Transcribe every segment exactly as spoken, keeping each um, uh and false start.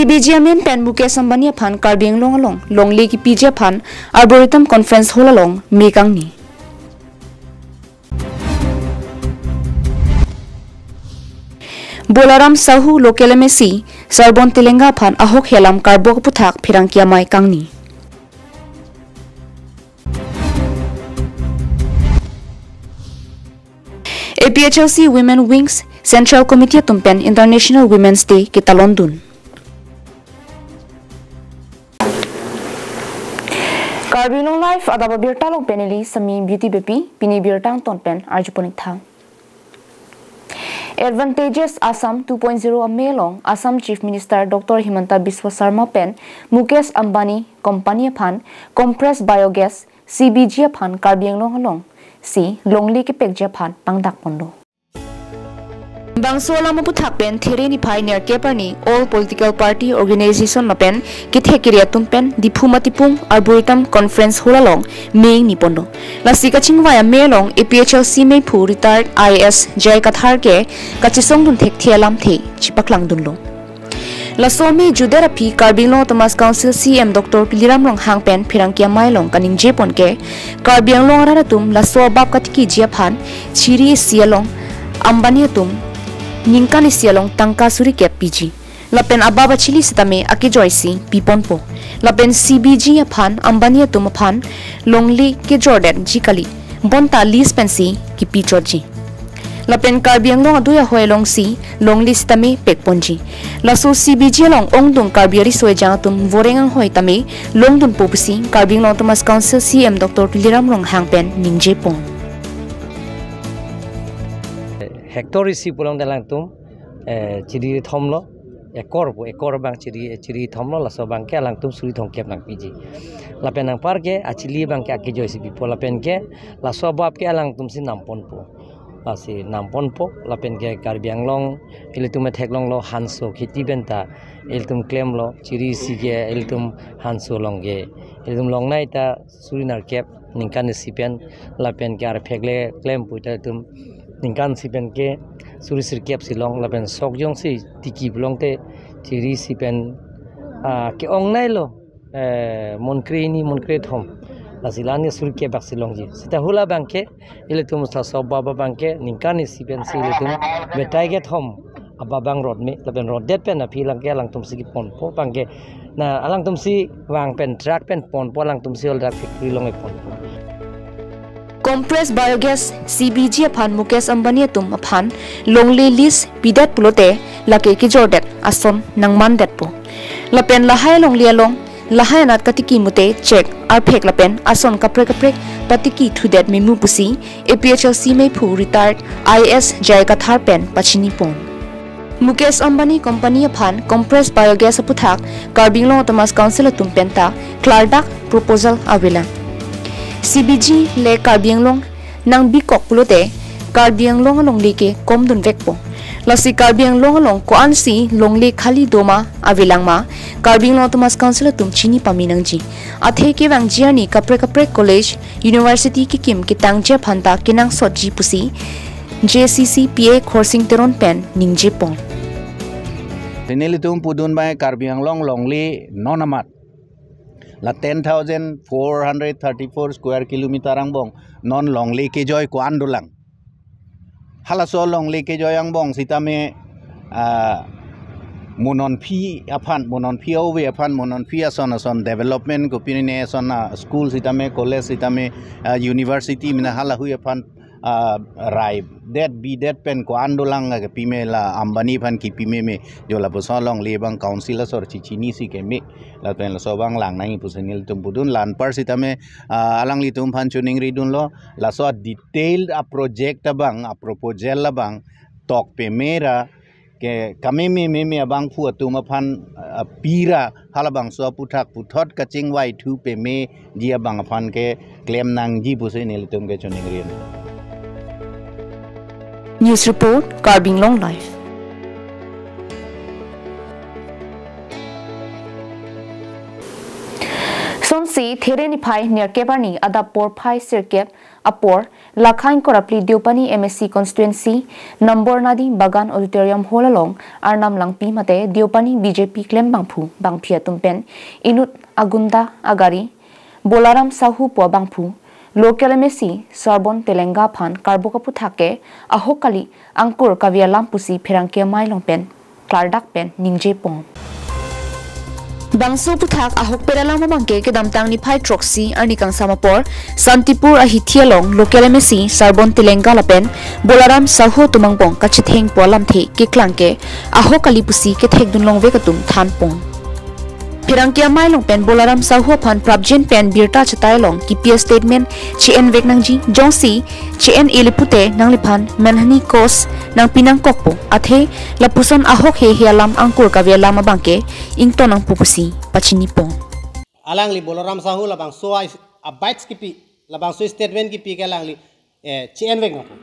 C B G amen pen Mukesh Ambani aphan Karbi Anglong along longle kepiji aphan Arboretum Conference Hall along me kangni. Bolaram Sahu local M A C Sarbon Telenga aphan ahok helam karbok aputhak pherangke amei kangni. A P H L C Women Wings Central Committee atum pen International Women's Day ketalon dun. Karbi Anglong Live adap abirta along pen neli Sami Beauty Beypi, pini birta angton pen arjupon ik tha. Advantageous Assam two point zero amei along Assam Chief Minister Doctor Himanta Biswa Sarma pen Mukesh Ambani company aphan compressed biogas C B G aphan Karbi Anglong alongsi longle kepekji aphan pangdak ponlo. Bangso alam aputhak pen There niphai nerkep arni all political party organization lapen kethek kere atum pen Diphu Matipung Arboretum Conference Hall along me ingni ponlo. Lasi kachingvai amei along A P H L C meiphu retired I A S J I Kathar ke kachesong dun thekthe alamthe chepaklang dunlo. Laso amei jutdet aphi Karbi Anglong Autonomous Council C E M Doctor Tuliram Ronghang pen pherangke amei along kaningje pon ke Karbi Anglong arat atum laso abap katikiji aphan chiri isi along Ambani atum ningkan isi along tangka suri kep piji. Lapen abap achili sitame akejoisi piponpo. Lapen C B G aphan Ambani atum aphan longle kejordetji kali. Bonta lease pensi kipi chotji. Lapen Karbi Anglong adui ahoi alongsi longle sitame pekponji. Laso C B G along ongdung Karbi ariso ejang atum voreng anghoi tame longdunpo pusi Karbi Anglong Autonomous Council C E M Doctor Tuliram Ronghang pen ningje pon. Hectare isi pulote alangtum, eh, chiri thomlo, ekor pu, ekor abang chiri, chiri thomlo, laso abang ke alangtum suri thomkep nangpiji. Lapen anpar ke achili abang ke akejoisi pipo, lapen ke laso abap ke alangtumsi namponpo. Lasi namponpo, lapen ke Karbi Anglong ilitum theklonglo hanso kheti penta ilitum klemlo, chiri isi ke ilitum hanso along ke ilitum longnei ta suri nerkep ningkan isi pen, lapen ke arphek le klem pu ta ilitum ningkan isi pen ke suri sirkep si long, lapen sok jongsi tiki pulote chiri isi pen, ah, ke-ongneilo, eh, mon krehini mon krethom. Lasi la-an ke suri kep bak si longji. Seta hula abang ke ilitum laso abap abang ke ningkan isi pensi ilitum betai kethom abap abang rot me, lapen rotdet pen aphi lang ke alangtumsi kiponpo abang ke. Na alangtumsi vang pen truck pen ponpo, alangtumsi ol dak factory along ponpo. Compressed biogas C B G aphan Mukesh Ambani atum aphan longle lease pidet pulote lake kejordet ason nangmandetpo. Lapen lahai longle along lahai anat katiki mute chek, arphek lapen ason kaprek kaprek patiki thudet memu pusi A P H L C meiphu retired I A S J I Kathar pen pachini pon. Mukesh Ambani company aphan compressed biogas aputhak Karbi Anglong Autonomous Council atum penta klardak proposal avelang. C B G le Karbi Anglong nangbikok pulote Karbi Anglong alongle ke komdunvekpo. Lasi Karbi Anglong along ko-ansi longle khali doma avelang ma Karbi Anglong Autonomous Council atum chini pame nangji. Athe kevangji arni kaprek kaprek college, university kekim ketangji aphanta kenangsotji pusi J C C P A Khorsing Teron pen ningje pon. Nelitum pudun bai Karbi Anglong longle non amat la ten thousand four hundred thirty-four square kilometer angbong non longle kejoi ko-an dolang. Halaso longle kejoi angbong sitame, ah, mo non aphi aphan, mo non aphi ove aphan, mo non aphi ason ason development kopine ason, ah, school sitame, college sitame, ah, university mena halahui aphan, ah, raidet bidet pen ko-an dolang kepime la Ambani aphan kepime me, jo lapuson longle abang council asor chichinisi keme, lapen laso abang lang nangji pusi nelitum pudun. La anpar sitame, ah, alanglitum aphan choningri dunlo, laso detailed a project abang, a proposal abang tok peme ra ke kameme meme abangphu atum aphan, ah, pira halabangso aputhak puthot kachingvai thu pemeji abang aphan ke klem nangji pusi nelitum ke choningri. News report, Karbi Anglong Live. Son Si There niphai nerkep arni adap porphai sirkep apor, Lakhain Korapli Deopani M A C constituency, number Nadi Bagan Auditorium Hall along Arnam Langpi mate Deopani B J P klembangphu bangphi atum pen inut agunda agari Bolaram Sahu pu abangphu, local M A C Sarbon Telenga aphan karbok aphuthak ke ahok kali angkur kave alam pusi pherangke amei along pen klardak pen ningjepon. Bangso aphuthak ahokpet alam abangke kedamtang niphai throksi arni kangsam apor Santipur ahithi along local M A C Sarbon Telenga lapen Bolaram Sahu atum angbong kachetheng pu alamthe keklang ke ahok kali pusi kethekdun longvek atum thanpon. Pherangke amei along pen Bolaram Sahu aphan prapjin pen birta chetai along kipi a-statement che-envek nangji, jongsi che-en-e le pute nangliphan manhani cause nangpi nangkokpo, athe lapuson ahok hehe alam angkur kave alam abangke ington nangpo pusi pachinipon. Alangli Bolaram Sahu labangso a, a bikes kipi, labangso statement kipi ke alangli, eh, che-envek nangpo.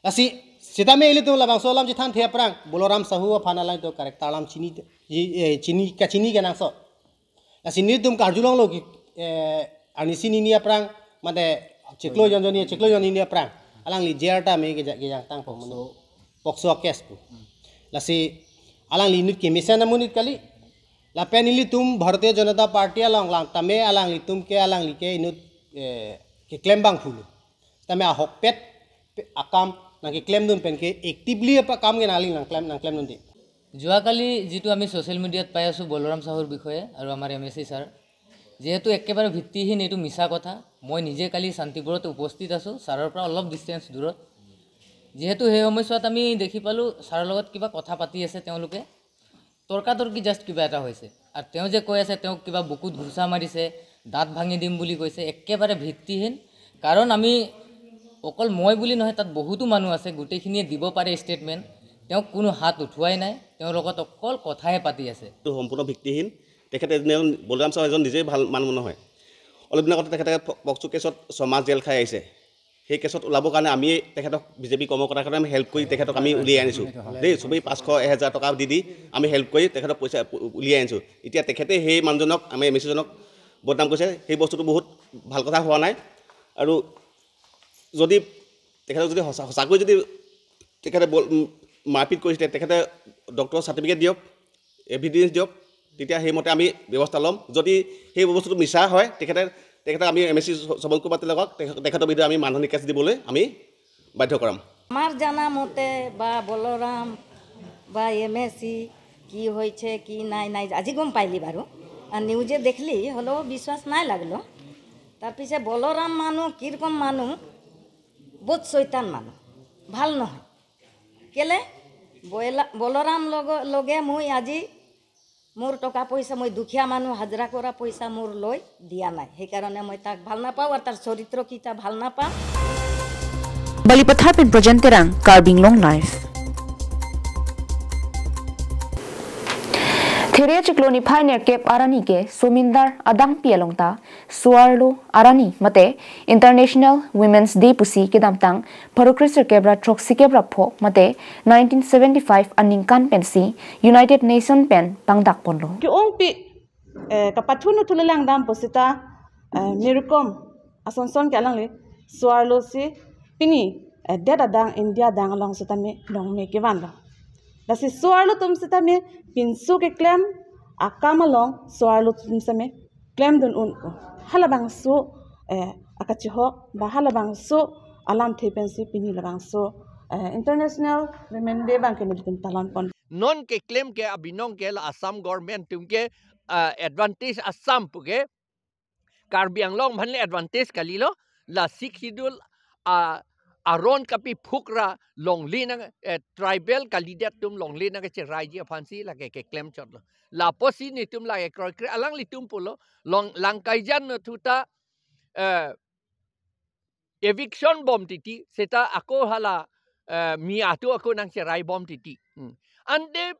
Lasi sitame ilitum labangso alam chethanthe aphrang Bolaram Sahu aphan alangtum character alam chini, eh, chini, kachini kenangsot. Lasi nelitum karjulonglo ke, eh, arnisi hini aphrang, mate chiklo jon jon hini, chiklo jon hini aphrang alangli jail tame keja-, kejang tangpo, mane POCSO case pu. Lasi alangli inut kemesen amonit kali. Lapen ilitum Bharatiya Janata Party along lang tame alanglitum ke, alangli ke inut, eh, keklembangphu lo. Tame ahokpet pe-, akam nangkeklemdun pen ke actively apa akam ke nangli nangklem, nangklemdunde. যোৱাকালি যিটো আমি ছ'চিয়েল মিডিয়াত পাই আছোঁ বলৰাম চাহুৰ বিষয়ে আৰু আমাৰ M A C sir, যিহেতু একেবাৰে ভিত্তিহীন, এইটো মিছা কথা। মই নিজে কালি শান্তিপুৰত উপস্থিত আছোঁ, ছাৰৰ পৰা অলপ ডিষ্টেঞ্চ দূৰত। যিহেতু সেই সময়ছোৱাত আমি দেখি পালোঁ ছাৰৰ লগত কিবা কথা পাতি আছে তেওঁলোকে, তৰ্কাতৰ্কি জাষ্ট কিবা এটা হৈছে। আৰু তেওঁ যে কৈ আছে তেওঁক কিবা বুকুত ঘুচা মাৰিছে, দাঁত ভাঙি দিম বুলি কৈছে, একেবাৰে ভিত্তিহীন। কাৰণ আমি, অকল মই বুলি নহয়, তাত বহুতো মানুহ আছে, গোটেইখিনিয়ে দিব পাৰে ষ্টেটমেণ্ট। তেওঁক কোনো হাত উঠোৱাই নাই, তেওঁৰ লগত অকল কথাহে পাতি আছে। এইটো সম্পূৰ্ণ ভিত্তিহীন। তেখেতে এজন, বলৰাম চাহু এজন নিজেই ভাল মানুহ নহয়। অলপ দিনৰ আগতে তেখেতে প-, পক্সো কেছত ছমাহ জেল খাই আহিছে। সেই কেছত ওলাবৰ কাৰণে আমি তেখেতক, বিজেপি কৰ্মকৰ্তাৰ কাৰণে আমি হেল্প কৰি তেখেতক আমি উলিয়াই আনিছোঁ দেই। চবেই পাঁচশ, এহেজাৰ টকা দি দি আমি হেল্প কৰি তেখেতক পইচা উ-, উলিয়াই আনিছোঁ। এতিয়া তেখেতে সেই মানুহজনক, আমাৰ এম এ চিজনক বদনাম কৰিছে। সেই বস্তুটো বহুত ভাল কথা হোৱা নাই। আৰু যদি তেখেতক যদি সঁচা, সঁচাকৈ যদি তেখেতে বল-, উম, মাৰপিট কৰিছিলে, তেখেতে ডক্টৰৰ চাৰ্টিফিকেট দিয়ক, এভিডেন্স দিয়ক, তেতিয়া সেইমতে আমি ব্যৱস্থা ল'ম। যদি সেই বস্তুটো মিছা হয়, তেখেতে, তেখেতক আমি এম এ চি শ-, শোভন কুমাৰ তিলকক তেখে-, তেখেতৰ বিৰুদ্ধে আমি মানহানি কেছ দিবলৈ আমি বাধ্য কৰাম। আমাৰ জানা মতে বা বলৰাম বা এম এ চি কি হৈছে কি নাই নাই আজি গম পাইলি বাৰু, আৰু নিউজে দেখলি হ'লেও বিশ্বাস নাই লাগলো। তাৰপিছে বলৰাম মানুহ কিৰকম মানুহ, বহুত চৈতান মানুহ, ভাল নহয়। কেলে? বয়লা-, বলৰাম লগ-, লগে মই আজি মোৰ টকা পইচা, মই দুখীয়া মানুহ, হাজিৰা কৰা পইচা মোৰ লৈ দিয়া নাই, সেইকাৰণে মই তাক ভাল নাপাওঁ আৰু তাৰ চৰিত্ৰ কিটা ভাল নাপাওঁ। Balipathar pen Projen Terang, Karbi Anglong Live. There chiklo niphai nerkep arni ke somindar adangpi along ta Soarlo arni mate International Women's Day pusi kedamtang pharo kre sirkep ra throksi kep ra pho mate nineteen seventy-five aningkan pensi United Nation pen pangdakponlo. Ke-ongpi, eh, kapathunu thulelang dam pusita, eh, Mary Kom asonson ke alangli soarlo si pini, eh, det adang India adang along sitame nongme kevanlo. Lasi soarlo atum sitame pinso keklem akam along soarlo atum sitame klemdun un-o. Halabangso, eh, akachihok ba halabangso alamthe pensi pini labangso, eh, International Women Day abangke nelitum talonpon. Non keklem ke abinong ke la Assam government atum ke, ah, advantage Assam pu ke Karbi Anglong aphan le advantage kalilo, la Sixth Schedule, ah, aron kapiphuk ra longle nang, eh, tribal kalidet atum longle nangkacheraiji aphansi lake keklem chotlo. Lapusi netum lake kroikre alanglitum pulo, long Langkaijan athu ta, eh, eviction bom titi, seta ako hala, eh, mi atu ako nangcheraibom titi. Hmm. Ante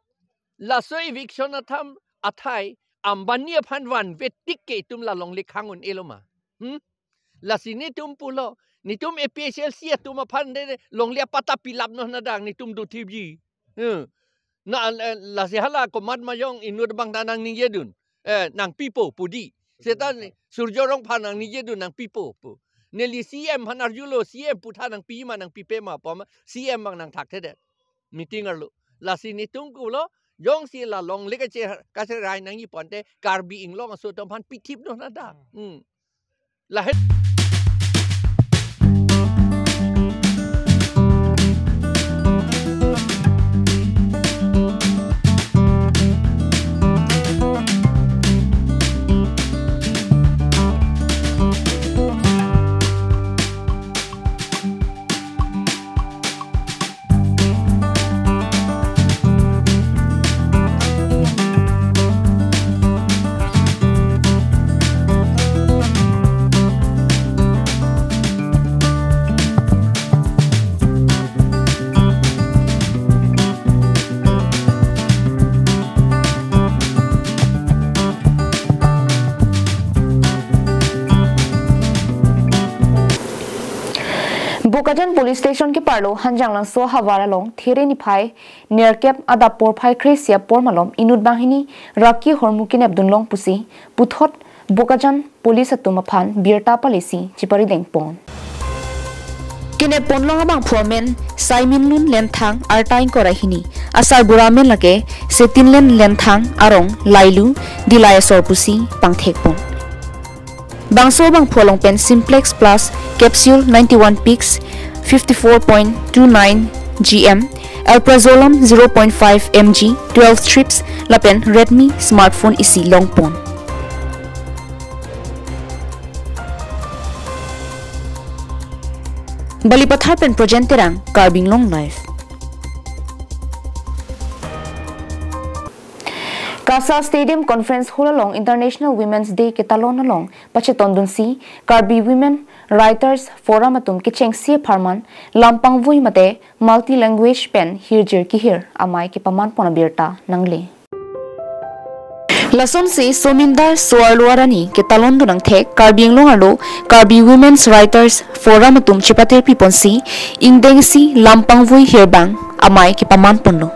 laso eviction atham athai Ambani aphan vanve tik ke itum la longle khang un-elo ma. Hmm? Lasi netum pulo, netum A P H L C atum aphan de longle apata pilap non adang netum do thipji. Hmm. Na, eh, lasi hala komat mayong inut abang ta nangningjedun. Eh, nangpipo pu di. Seta ni Surjya Rongphar nangningjedun nangpipo pu. Neli C M aphan arjulo, C M putha nangpi ma nangpipe ma pu ma C M abang nangthakthedet. Meeting arlo. Lasi netum kulo, jongsi la longle kache kacherai nangji ponte Karbi Anglong aso atum aphan pithip no nada. Hmm. Hmm. Lahai. Bokajan Police Station keparlo Hanjanglangso ahavar along There niphai nerkep adap porphai kre-isi apor malom inut banghini raki ahormu kenepdun long pusi puthot Bokajan Police atum aphan birta palesi cheparidengpon. Kenepponlong abangphu amen Saiminlun Lenthang, arta ingkoi ra hini, asarbura amen lake Setinlen Lenthang, arong Lailu, Dilai asor pusi pangthekpon. Bangso abangphu along pen Simplex Plus capsule ninety-one pix, fifty-four point two nine G M, Alprazolam zero point five M G, twelve strips, lapen Redmi smartphone isi longpon. Balipathar pen Projen Terang, Karbi Anglong Live. KASA Stadium Conference Hall along International Women's Day ketalon along pachetondunsi Karbi Women Writers Forum atum kechengsi apharman lampangvui mate multi language pen hirjir kehir amei kepamanpon abirta nangle. Lasonsi Somindar so-arlo arni ketalondun angthek Karbi Anglong arlo Karbi Women's Writers Forum atum chepatirpiponsi ingdengsi lampangvui hirbang amei kepamanponlo.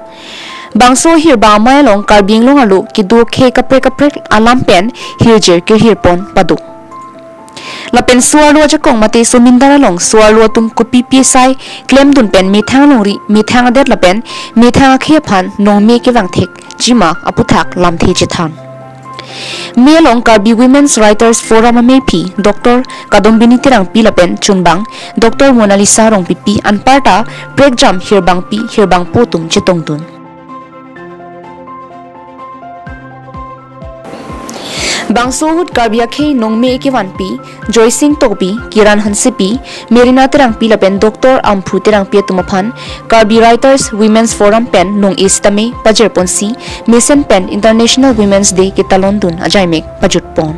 Bangso hirbang amei along Karbi Anglong arlo kedo akhei kaprek kaprek alam pen hirjir kehirpon paduk. Lapen so-arlo ajakong mate Somindar along so-arlo atum kopi pi asai klemdun pen methang longri, methang adet lapen methang akhei aphan nongme kevang thekji ma aputhak lamthe chethan. Mei along Karbi Women's Writers Forum ameiphi Doctor Kadombini Terangpi lapen chunbang Doctor Monalisa Rongpipi anparta prekjam hirbangpi hirbangpo atum chetongdun. Bangso ahut Karbi akhei nongme kevanpi Joysing Tokbi, Kiran Hansepi, Merina Terangpi lapen Doctor Amphu Terangpi atum aphan Karbi Writers Women's Forum pen nong-e sitame pajirponsi mesen pen International Women's Day ketalondun ajaimek pajutpon.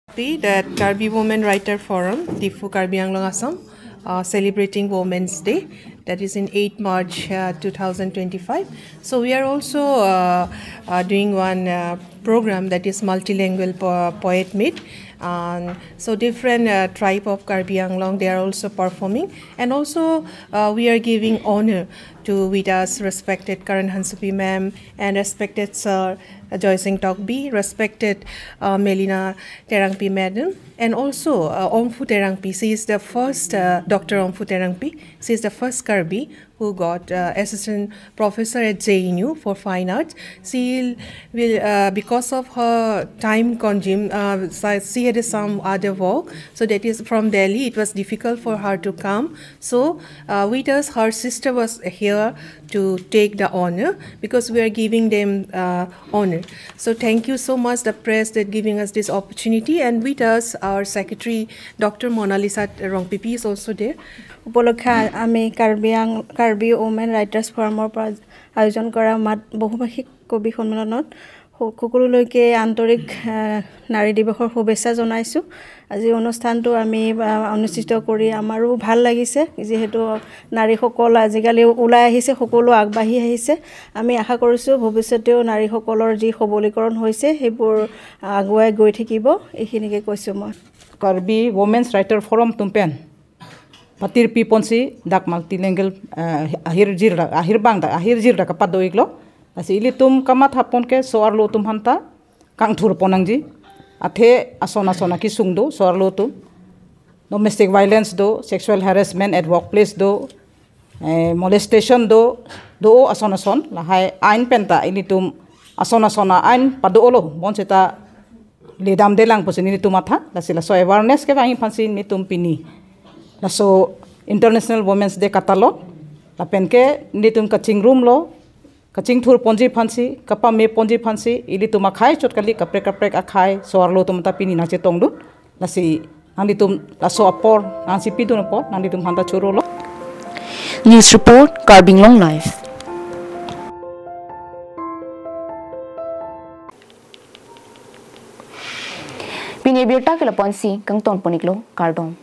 Happy that Karbi Women Writer Forum, Diphu, Karbi Anglong, Assam, uh, celebrating Women's Day, that is in eighth March, uh, two thousand twenty-five. So we are also, uh, uh, doing one, uh, program that is multilingual po-, poet meet. And so different, uh, tribe of Karbi Anglong, they are also performing. And also, uh, we are giving honor to with us respected Karan Hansepi ma'am and respected sir, uh, Joysing Tokbi, respected, uh, Melina Terangpi madam, and also, uh, Amphu Terangpi. She is the first, uh, Doctor Amphu Terangpi. She is the first Karbi who got, uh, assistant professor at J N U for fine arts. She will, uh, because of her time consume, uh, so she had some other work. So that is from Delhi. It was difficult for her to come. So, uh, with us, her sister was here to take the honor because we are giving them, uh, honor. So thank you so much, the press, that giving us this opportunity. And with us, our secretary, Doctor Monalisa Rongpipi, is also there. উপলক্ষে আ-, আমি কাৰ্বি আং-, Karbi women writers ফৰামৰ পৰা আয়োজন কৰা মাত বহুভাষিক কবি সন্মিলনত স-, সকলোলৈকে আন্তৰিক, আহ, নাৰী দিৱসৰ শুভেচ্ছা জনাইছোঁ। আজি অনুষ্ঠানটো আমি, আহ, অনুষ্ঠিত কৰি আমাৰো ভাল লাগিছে, যিহেতু নাৰীসকল আজিকালি ওলাই আহিছে, সকলো আগবাঢ়ি আহিছে। আমি আশা কৰিছোঁ ভৱিষ্যতেও নাৰীসকলৰ যি সবলীকৰণ হৈছে, সেইবোৰ আগুৱাই গৈ থাকিব। এইখিনিকে কৈছোঁ মই। Karbi Women's Writer Forum atum pen patirpiponsi dak multilingual, eh, ahirjir dak, ahirbang dak, ahirjir dak kapado-iklo. Lasi ilitum kamathapon ke so-arlo atum aphanta kangthurpon nangji. Athe ason ason akesung do so-arlo atum. Domestic violence do, sexual harassment at workplace do, eh, molestation do, do ason ason. Lahai ain penta ilitum ason ason a-ain pado-olo, bonseta ledamdelang pusi nelitum matha. Lasi laso awareness kevangji aphansi nelitum pini laso International Women's Day katalon. Lapen ke nelitum kachingrumlo, kachingthurponji aphansi, kapameponji aphansi, ilitum akhei chot kali, kaprek kaprek akhei so-arlo atum ta pini nangchetongdun. Lasi nanglitum laso apor nangchipidun apot nanglitum aphanta chorolo. News report, Karbi Anglong Live. Pini abirta ke lapu-ansi kangtonpon-iklo, kardom.